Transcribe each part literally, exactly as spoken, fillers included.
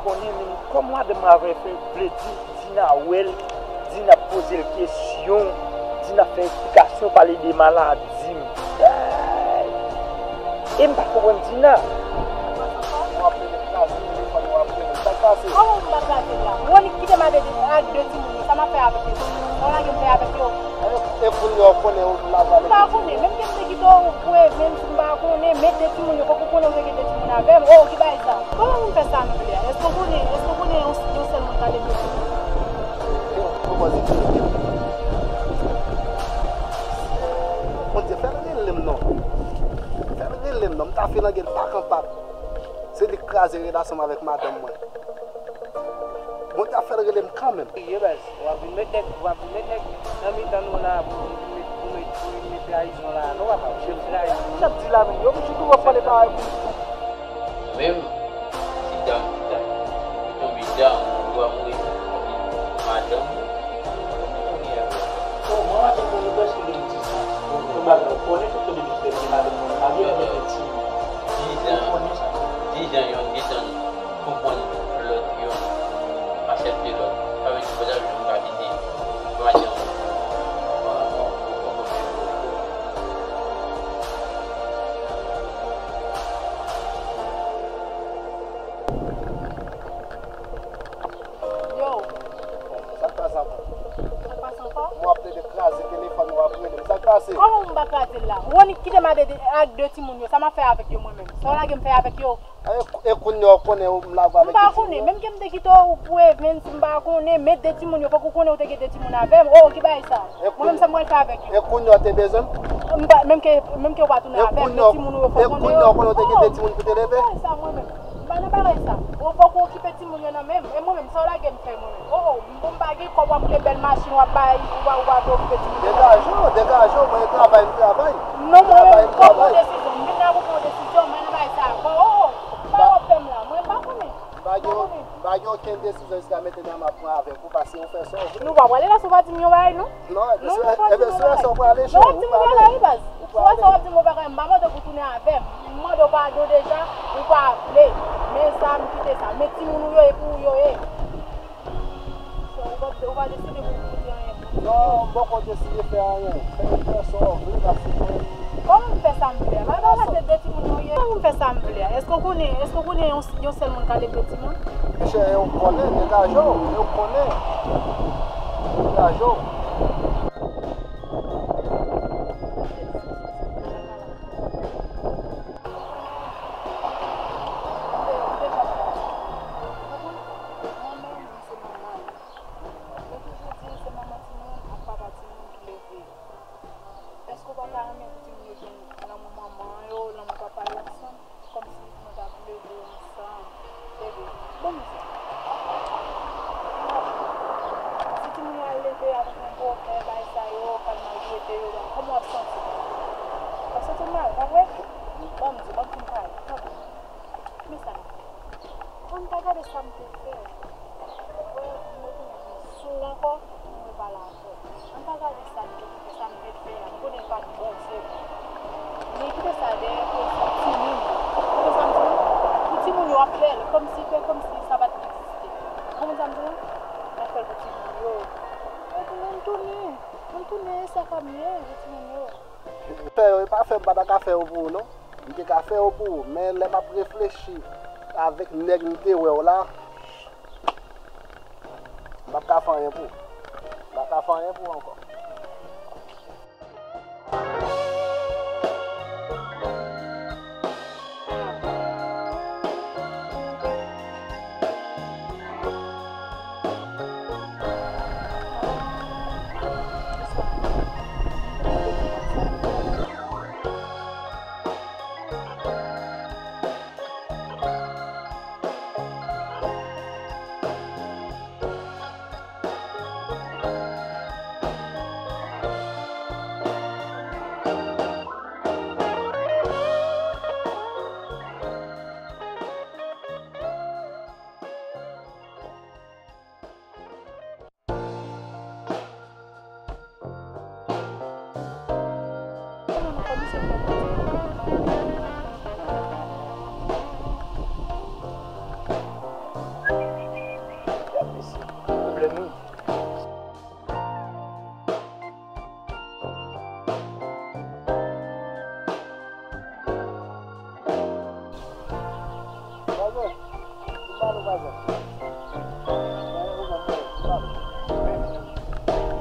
Konnen menm kòman madanm mwen avè fè vle di, di n a wè l, di n ap poze l kesyon, di n ap fè eksplikasyon, pale de maladi m. Hey! E m pa konprann Dina. W ap rele kraze telefòn, w ap rele. Sa k pase? Kòman m pa kraze l la? Ronik kite m avè de, ak de timoun yo. Sa m ap fè avèk yo? Sa w lage m fè avèk yo? E, e kounye a w konnen w la pale. M pa konnen. Menm ke m te kite w pou Evelyn, si m pa konnen, men de timoun yo, fòk ou konnen w te gen de timoun avè m. Oh, ki bagay sa? Kòman pou m fè sa m vle a? Èske w konnen, èske w konnen yon, yon sèl moun ka leve? Yo, yo, yo, Bondye, fè l rele m non. Fè l rele m non. M ta filange l pak an pak. Se li k kraze relasyon m avèk madanm mwen. Bondye ap fè l rele m kanmenm. Ye baz, w ap vin met nèg, w ap vin met nèg nan mitan nou la pou, pou met, pou met, pou vin met trayizon la. Non, papa, se trayizon. Sa k di la menm? Yo, m toujou w ap pale parèy pou. Menm si dam ki ta tonbe dam ou pa mouri, madanm ou, ou konnen avè. Bon, mwen maten mwen prèske gen dis an. Ou pa konnen tout moun ki fè madanm mwen, malgre mwen gen timoun. Dis an, dis an, yon gentan konprann lòt, yon aksepte lòt. Sa vle di, pa janm ka kite madanm ou pa rapò ou pa konprann lòt. Yo. Sa k pase ankò? Sa k pase ankò? Mwen ap plede kraze telefòn, w ap rele m. Sa k pase? Kòman m pa kraze l la? Ronik kite m avè de, ak de timoun yo. Sa m ap fè avèk yo mwen menm? Sa w lage m fè avèk yo? E, e kounye a w konnen w m la avèk de timoun yo? M pa konnen. Menm ke m te kite w pou Evelyn, si m pa konnen, men de timoun yo, fòk ou konnen w te gen de timoun avè m. Oh, ki bagay sa? Mwen menm, sa m pral fè avèk yo? E kounye a w te bezwen m? M pa, menm ke, menm ke w pa tounen avè m, men timoun ou yo, fòk ou konnen yo. E kounye a w konnen w te gen de timoun pou te leve? Oh, ki bagay sa mwen menm? M pa nan bagay sa. Ou fòk ou okipe timoun yo nan men m. E mwen menm, sa w lage m fè mwen menm? Oh, oh, m, m pa gen kòb, w ap moute bèl machin, w ap bay, w ap, w ap okipe timoun yo nan men m. Degaje w, degaje w, mwen travay, m travay. Non, mwen menm, m pran desizyon. M vin la pou pran desizyon, m pa nan bagay sa ankò. Oh, oh, m pa w ap fè m la. Mwen, m pa konnen. M pa gen, m pa gen okenn desizyon jiska mentnan m ap pran avèk ou, paske ou fè sa w vle. Nou pa prale la, si w pa di m yon bagay, non? Non, ebyen, si w wè sa w prale, cheri, ou prale. Non, w ap di m yon bagay, wi, baz. Si w wè sa w ap di m, ou pa prale, m pa mande pou w tounen avè m. M mande w padon deja, ou pa vle. Men zam, kite sa. Men timoun ou yo ye, pou ou yo ye. So, ou pa, ou pa deside pou, pou di anyen pou. Non, m poko deside fè anyen. Fè, fè sa w vle, paske mwen. Kòman m fè sa m vle a? Bagay la se de timoun yo ye. Kòman m fè sa m vle a? Èske w konnen, èske w konnen yon, yon sèl moun ka leve timoun? Monchè, e w konnen, degaje w, e w konnen. Degaje w. Mwen menm, se manman l. Yo toujou di se manman timoun ak papa timoun ki leve yo. Èske w pa ta renmen pou timoun yo jwenn lanmou manman yo, lanmou papa yo ansanm, kòmsi nou t ap leve yo ansanm? Bebe, ban m di w. Si timoun yo al leve avèk yon bòpè, bagay sa yo, k al maltrete yo, kòman w ap santi w? W ap santi w mal, pa vre? Ban m di w, ban m fin pale, tanpri. Men sa n ap fè. Ann pa gade sa m te fè. Wè, m retounen vin sou w ankò, m repale avè w. Ann pa gade sa m te fè, sa m te fè a. M konnen l pa t bon, se vre. Men kite sa dèyè, pou sa timoun yo. Ou konprann sa m di w? Pou timoun yo, w ap fè l kòmsi, fè kòmsi sa pa t egziste. Ou konprann sa m di w? N ap fè l pou timoun yo. Ann tounen, ann tounen, e sa k ap mye pou timoun yo. Fè yo, e pa fè m pa ta ka fè yo pou ou, non. M te ka fè yo pou ou, men lè m ap reflechi avèk nèg m te wè w la, m p ap ka fè anyen pou ou. M p ap ka fè anyen pou ou ankò. Vwazen, m ba nou vwazen.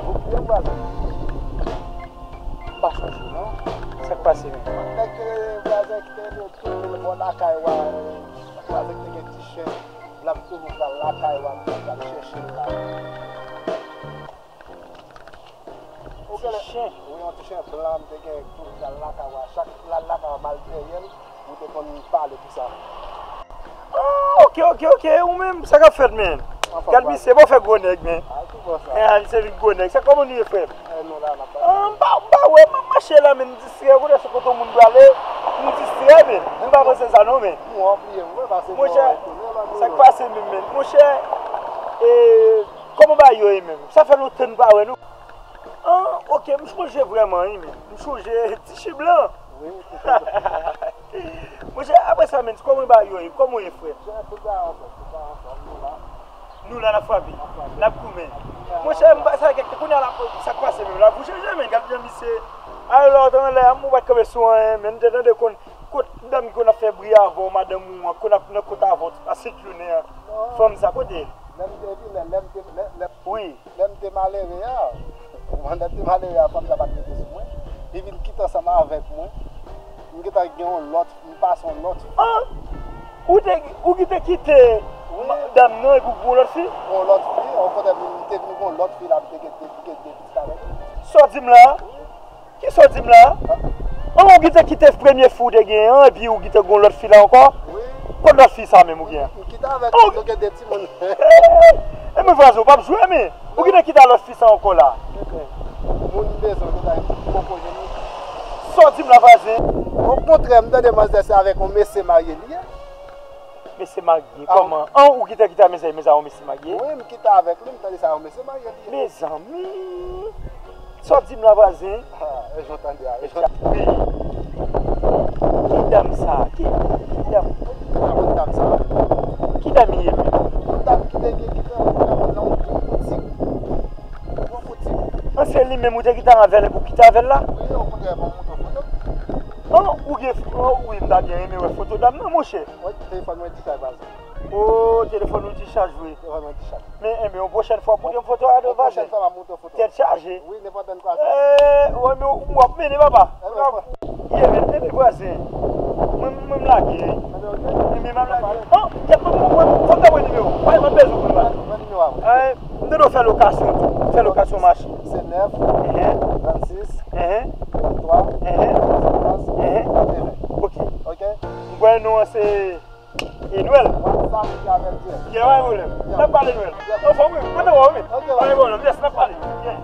Ou bliye m vwazen. M pa sonje non. Sa k pase menm? Nèg, eh, vwazen ki te rele w toujou bò lakay w a, eh, vwazen ki te gen ti chen, l ap toujou pral lakay w a, m pral chèche l la. Ou gen lè, ti chen. Wi, yon ti chen blan m te gen, toujou pral lakay w a. Chak m pral lakay w a, m al dèyè l, ou te konn pale pou sa. Ah, ok, ok, ok. Ou menm, sa k ap fèt, men? Anfòm, gad misye, bon, fè gwo nèg, men. Ah, ki bò sa? Eh, misye vin gwo nèg. Sa, kòman nou ye, frè m? Eh, nou la, n ap pale. Ah, m pa, m pa wè, m ap mache la, men m distrè. Kote se kote moun prale, m distrè, men. M pa panse sa, non, men. Monchè, sa k pase menm, men? Monchè, eh, kòman bagay yo ye menm? Sa fè lontan n pa wè, non? Ah, ok, m sonje vrèman, wi, men. M sonje ti chen blan. Wi, ti chen blan. Monchè, apre sa, men, kòman bagay yo ye? Kòman w ye, frè? Jan tout bagay anfòm, tout bagay anfòm, nou la. Nou la, n ap frape. N ap frape. N ap goumen. Monchè, m pa sa kèk kounye a la, sa k pase menm la? Pou chanje, men, gad jan misye. Alò, w te anlè a, m ou pa t kanpe sou anyen, men, m te tande konn, kot dam ki konn ap fè bri avè w, madanm ou an, konn ap nan kot avè w, a Sent Jounen an. Fanm sa, kote? Lè m te vin, lè, lè m te, lè, lè, wi. Lè m te malere a, lè m te malere a, fanm sa pa t rete sou mwen. Li vin kite ansanm avèk mwen. M gentan gen yon lòt, m pase yon lòt fi. Ah! Ou te, ou ki te kite, wi, ma-, dam nan epi w gen yon lòt fi? Yon lòt fi, okontrè, m te vin gen yon lòt fi la, m te gen de, gen de pitit avèk li. Sa w di m la? Wi. Kisa w di m la? An, ou gentan kite premye fi w te genyen an, epi ou gentan gen yon lòt fi la ankò? Wi. Kot lòt fi sa menm ou genyen? M kite avèk li, nou gen de timoun. Ebyen, vwazen, ou p ap jwe, men. Ou gentan kite lòt fi sa ankò la. Ebyen, moun bezwen gentan poko jwenn li. Sa w di m la, vwazen? Okontrè, m tande manzè se avèk yon mesye marye li ye. Mesye marye, kòman? An, ou gentan kite a, mesye, mesye a yon mesye marye? Wi, m kite avèk li, m tande sa yon mesye marye li ye. Mezanmi! Sa w di m la, vwazen? Ah, e jan w tande a, e jan. Wi. Ki dam sa? Ki, ki dam? Ou pa konn dam sa? Ki dam li ye menm? Yon dam ki te gen, ki te nan yon gwo boutik. Gwo boutik. An, se li menm ou te kite avè l, ou kite avè l la? Wi, okontrè, ban m montre w foto. An, ou gen, an, wi, m ta byen renmen wè foto dam nan, monchè. Wi, telefòn mwen dichaj, vwazen. O, telefòn ou dichaj vre. Telefòn mwen dichaj. Men, enben, yon pwochèn fwa, ou pote m foto a, vwazen. Yon pwochèn fwa, m ap montre w foto. Tèt chaje. Wi, nenpòt lè n kwaze. Eh, wi, men ou ap mennen, papa. Ye, men, enben, vwazen. Mwen, mwen, m lage. Enben, m ap lage. An, kèt, mwen, mwen, mwen, fò m ta wè nimewo. Pale, m ap bezwen pou nou pale. Mwen nimewo a, wi. Eh, m tande w fè lokasyon tou. Fè lokasyon machin. Se nèf, trannsis, tranntwa, katorz, katreven. Ok. Ok. M kwè non an se E Nwèl. WhatsApp ki avè l dirèk. Yeah, pa gen pwoblèm. N ap pale Nwèl. Anfòm wi, kote w wi. Ok, pa gen pwoblèm. Yes, n ap pale. Yeah.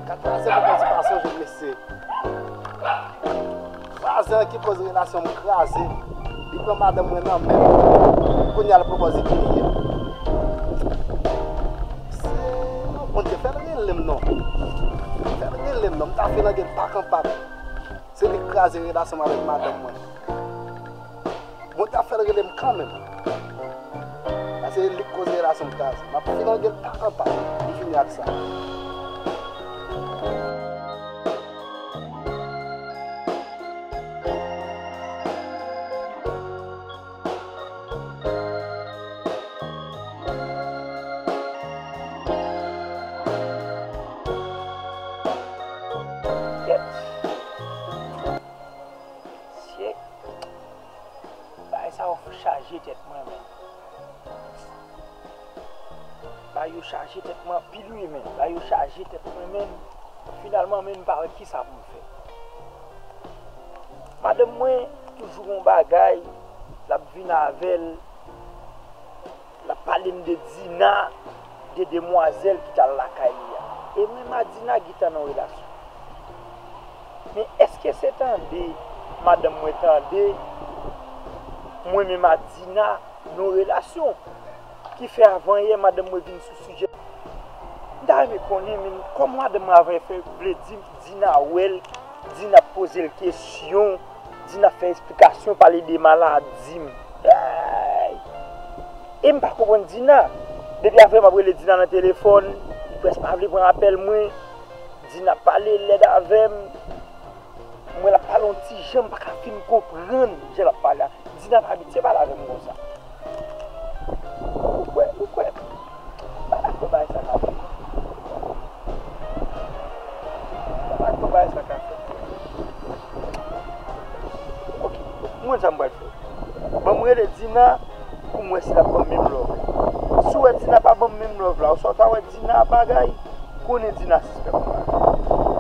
Gad vwazen pou konn si pa sonje mesye. Vwazen an ki koz relasyon m kraze. Li pran madanm mwen nan men m. Kounye a l pran bò zipini m. Se, non, Bondye, fè l rele m non. Fè l rele m non. M ta fè l ange l pak an pak. Se li k kraze relasyon m avèk madanm mwen. Bondye ap fè l rele m kanmenm. Paske li k koz relasyon m kraze. M ap fè l ange l pak an pak. Li fini ak sa. Kèt. Syèk. Bagay sa yo chaje tèt mwen, men. Bagay yo chaje tèt mwen anpil wi, men. Bagay yo chaje tèt mwen, men. Finalman, men, m pa wè kisa pou m fè. Madanm mwen toujou gon bagay, l ap vin avè l, l ap pale m de Dina, de demwazèl ki t al lakay li a. E mwen, Madina gentan nan yon relasyon. Men èske se tande madanm mwen tande mwen men Madina nan yon relasyon ki fè avanyè madanm mwen vin sou sijè? M ta Ay, men konnen, men kòman madanm mwen avè fè vle di m, Dina wè l, Dina poze l kesyon, Dina fè esplikasyon, pale de maladi m. Ay! E m pa konprann Dina. Depi avè m ap rele Dina nan telefòn, li prèske pa vle pran apèl mwen. Dina pale lèd avè m. Mwen l ap pale yon ti jan, m pa ka fin konprann jan l ap pale a. Dina pa abitye pale avè m konsa. Ou kwè, ou kwè? M pa dakò bagay sa ka fèt. M pa dakò bagay sa ka fèt. Ok, m konn sa m pral fè. Ban m rele Dina pou m wè si l ap ban m menm love la. Si w wè Dina pa ban m menm love la, oswa w ta wè Dina bagay, konnen Dina sispèk yon bagay.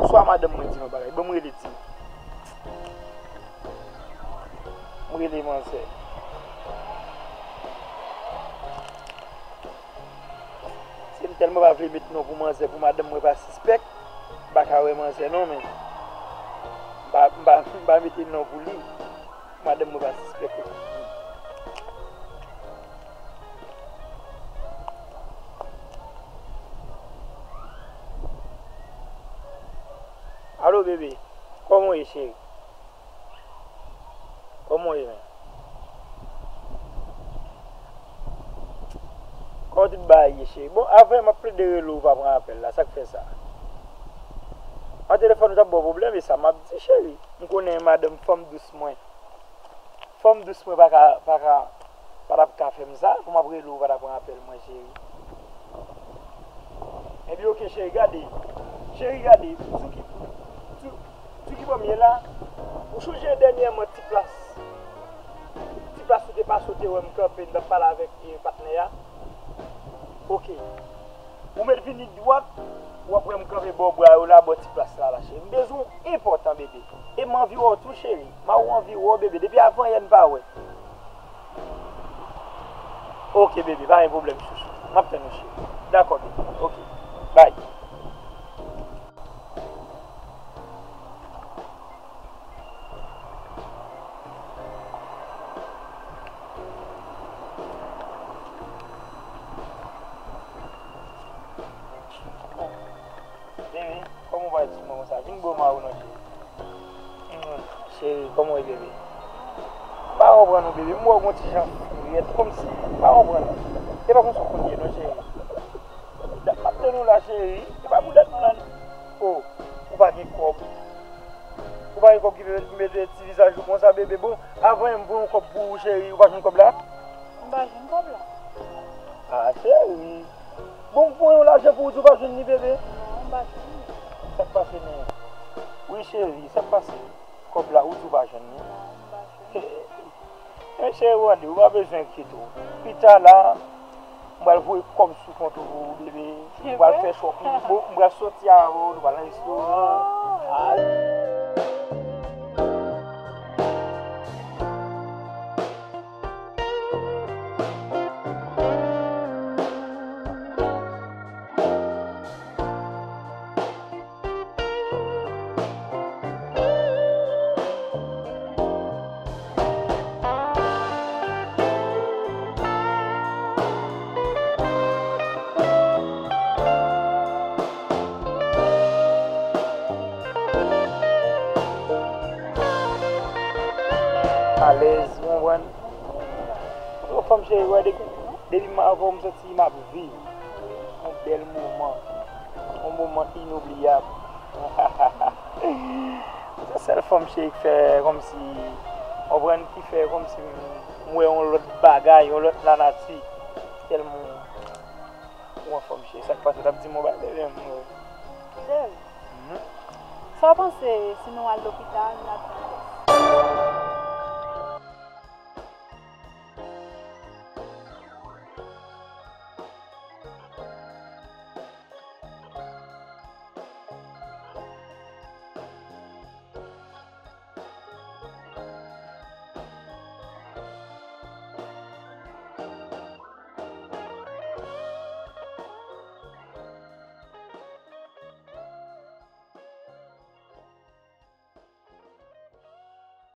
Oswa madanm mwen di m yon bagay. Ban m rele Dina. M rele manzè. Se m tèlman pa vle met non pou manzè, pou madanm mwen pa sispèk, m pa ka wè manzè non, men m pa, m pa, m pa mete non pou li, pou madanm mwen pa sispèk. Alo, bebe. Kòman w ye, cheri? Kòman w ye, men? Kòman tout bagay ye, cheri? Bon, avè m ap plede rele w, ou pa pran apèl la, sa k fè sa? An telefòn ou t ap ba w pwoblèm, e sa m ap di, cheri. M konnen madanm fanm dous mwen. Fanm dous mwen pa ka, pa ka, pa t ap ka fè m sa, pou m ap rele w, ou pa t ap pran apèl mwen, cheri. Ebyen, oke, cheri, gade. Cheri, gade. Sou ki, sou, sou ki bò m ye la? Ou chonje dènyèman ti plas, ti plas ou te pase, ou te wè m kanpe, m t ap pale avèk, e, patnè a? Oke. Ou mèt vini dwat, w ap wè m kanpe bò bra yo la, bò ti plas la, la, cheri. M bezwen w enpòtan, bebe. E m anvi wè w tou, cheri. M a ou anvi wè w, bebe. Depi avanyè n pa wè. Oke, bebe, pa gen pwoblèm, chouchou. M ap tann ou, cheri. Dakò, bebe. Oke. Bay. Bebe, kòman w pral di mwen konsa? Vin bò m a ou non, cheri. Hmm, cheri, kòman w ye, bebe? M pa konprann ou, bebe. M wè w gon ti jan frèt, kòmsi, m pa konprann ou. E pa konsa w konn ye non, cheri. Dat m ap tann ou la, cheri. E pa pou dat m la non. O, ou pa gen kòb. Ou pa gen kòb ki fè mete ti vizaj ou konsa, bebe. Bon, avan m voye yon kòb pou ou, cheri. Ou pa jwenn kòb la? M pa jwenn kòb la. A, cheri. Bon, m voye yon lajan pou ou, di ou pa jwenn li, bebe? Non, m pa jwenn li. Sa k pase, men? Wi, cheri, sa k pase? Kòb la, ou di ou pa jwenn li? Non, m pa jwenn li. Men cheri, ou ande, ou pa bezwen enkyete w. Pita la, m pral voye kòb sou kont ou pou ou, bebe. M pral fè shopping. Bon, m pral soti avè w, nou pral nan restoran. Alèz, ou konprann? Yo, fanm cheri, wè, depi, depi m avè w, m santi m ap viv yon bèl moman. Yon moman inoubliyab. Se sèl fanm cheri ki fè kòmsi, konprann, ki fè kòmsi m wè yon lòt bagay, yon lòt lanati. Tèlman ou anfòm, cheri. Sa k pase? W t ap di m yon bagay, bebe, m wè. Cheri, sa w panse si nou al lopital, n al fè yon